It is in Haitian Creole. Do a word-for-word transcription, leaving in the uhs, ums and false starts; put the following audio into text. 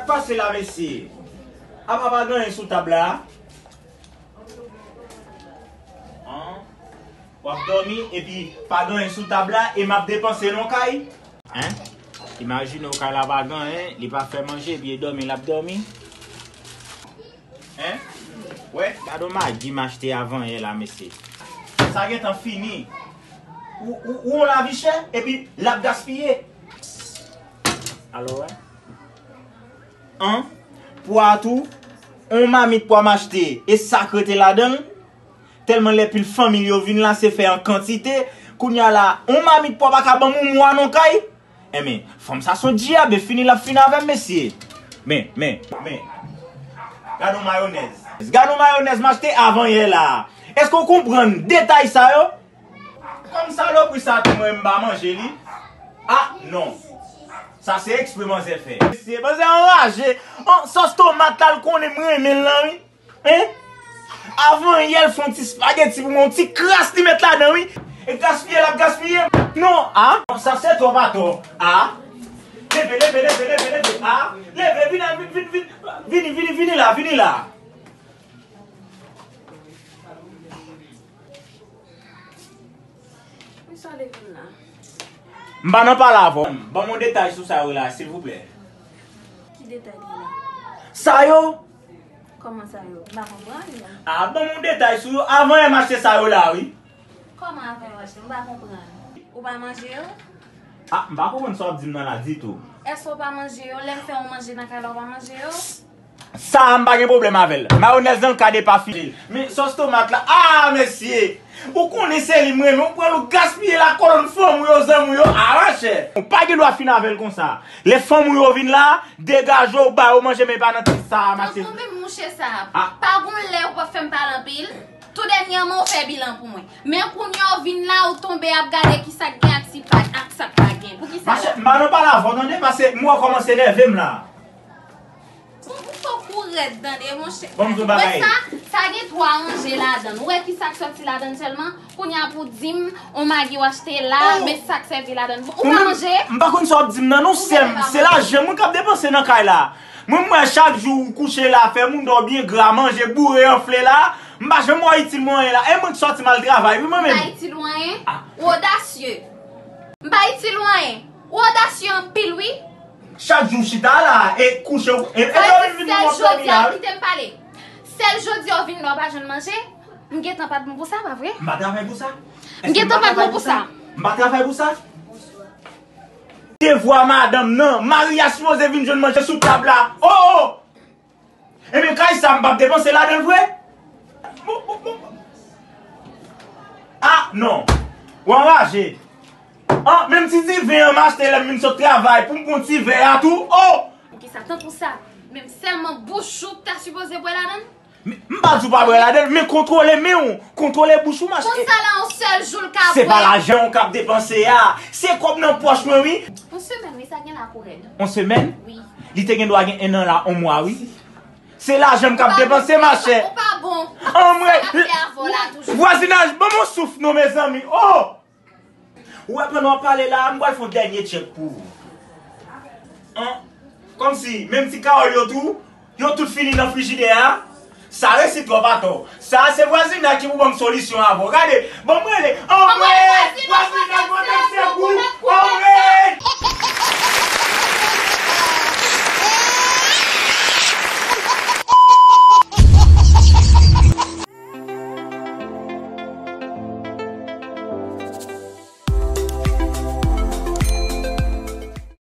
Pase la, mesye. Apa pa gen anyen sou tab la? An? W ap dòmi epi pa gen anyen sou tab la e m ap depanse nan kay? Hein? Imajine w kay la pa gen anyen, li pa fè manje epi e dòmi l ap dòmi. Hein? Wè? Gade yon magi m achte avanyè la, mesye. Sa gentan fini. Ou, ou, ou yon lavi chè epi l ap gaspiye. Alò, wè. An, pwa tou, on mamit pwa m achte, e sa k rete ladan l. Tèlman lè pil fanmi l yo vin la, se fè an kantite. Kounye a la, on mamit pwa pa ka ban m yon mwa non kay. Enben, fanm sa se on dyab, e fini l ap fini avè m, mesye. Men, men, men. Gade yon mayonèz. Gade yon mayonèz m achte avanyè la. Èske w konprann detay sa yo? Kòm salopri sa tou mwen m pa manje li. Ah, non. Sa se ekspre manzè fè. Mesye, manzè anraje. An, sòs tomat la, l konnen m renmen l lan, wi. Hein? Avanyè l fè yon ti spageti pou mwen, yon ti kras li met ladan, wi. E gaspiye l ap gaspiye. Non, ah. Sa se twòp atò. Ah. Leve, leve, leve, leve, leve. Ah. Leve, vini, vini, vini, vini. Vini, vini, vini la, vini la. Misye ale vin la. M pa nan pale avè w. Ban m yon detay sou sa yo la, silvouplè. Ki detay ki la? Sa yo? Kòman sa yo? M pa konprann. Ah, ban m yon detay sou yo. Avanyè m achte sa yo la, wi. Kòman avanyè w achte? M pa konprann. Ou pa manje yo? Ah, m pa konprann sa w ap di m nan la ditou. Èske w pa manje yo? Lè m fè yon manje nan kay la, w pa manje yo? Sa a, m pa gen pwoblèm avè l. Mayonèz nan l ka depafini. Men sòs tomat la, ah, mesye! Ou konnen se li m renmen, ou pran l, ou gaspiye l ak kolonn fanm ou yo, zanmi w yo, ah, machè! Ou pa gen dwa fin avè l konsa. Lè fanm ou yo vin la, degaje w, ba yo manje, men pa nan ti sa a, machè. Tonton, men mouche sa a. Ah. Pa gon lè ou p ap fè m pale anpil. Tou dènyèman, ou fè bilan pou mwen. Men kounye a, ou vin la, ou tonbe ap gade ki sa k gen ak ti pa, ak sa k pa gen. Pou ki sa? Machè, m pa nan pale avè w, tande, paske m wè w kòmanse nève m la. Bon, ou fòk ou rèd, tande, monchè. Ban m di w bagay. Wè sa, sa gen twa ranje ladan l. Ou wè ki sa k sòti ladan l sèlman? Kounye a pou w di m, on magi w achte la, men sa k sèvi ladan l. Ou pa manje? M pa konn sa w ap di m nan, non, sè m. Se lajan mwen k ap depanse nan kay la. Mwen, m wè chak jou ou kouche la, fè moun dò byen gra, manje boure, anfle la. M pa janm wè w itil mwen anyen la. E mwen k sòti m al travay, wi, mwen menm. M pa itil ou anyen? Ou odasye. M pa itil ou anyen. Ou odasye anpil, wi. Chak jou chita la, e kouche, e, e dòmi vin mwen fè mi la, wi. Kite m pale. Sèl jodi a w vin la, w pa jwenn manje? M gentan pa t bon pou sa, pa vre? M pa travay pou sa. M gentan pa t bon pou sa. M pa travay pou sa. Devwa madanm nan, mari a sipoze vin jwenn manje sou tab la. Oh, oh! Ebyen, kay sa, m p ap depanse ladan l vre? Ah, non. Ou anraje. Ah, menm ti diven an m achte lè m vin sot travay pou m pran ti vè a tou. Oh! Poukisa tankou sa? Menm sèlman bouch ou ta sipoze bwè ladan l? M pa di w pa bwè ladan l, men kontwole men w, kontwole bouch ou, machè. Konsa la, yon sèl jou l ka bwè. Se pa lajan w k ap depanse a. Se kòb nan pòch mwen, wi. Yon semèn, wi, sa gen la kou rèd. Yon semèn? Wi. Li te gen dwa gen en an la, yon mwa, wi. Se lajan m k ap depanse, machè. Ou pa bon. Anmwey. Sa k ap fè avè w la toujou. Vwazinaj, ban m yon souf non, mezanmi. Oh! Ou wè pandan w ap pale la, m pral fè yon dènye tchèk pou ou. An? Kòmsi, menm ti kawòl yo tou, yo tout fini nan frijidè a. Sa resi twòp atò. Sa a se vwazinaj ki pou ban m solisyon avè w. Gade, ban m rele. Anmwey, vwazinaj!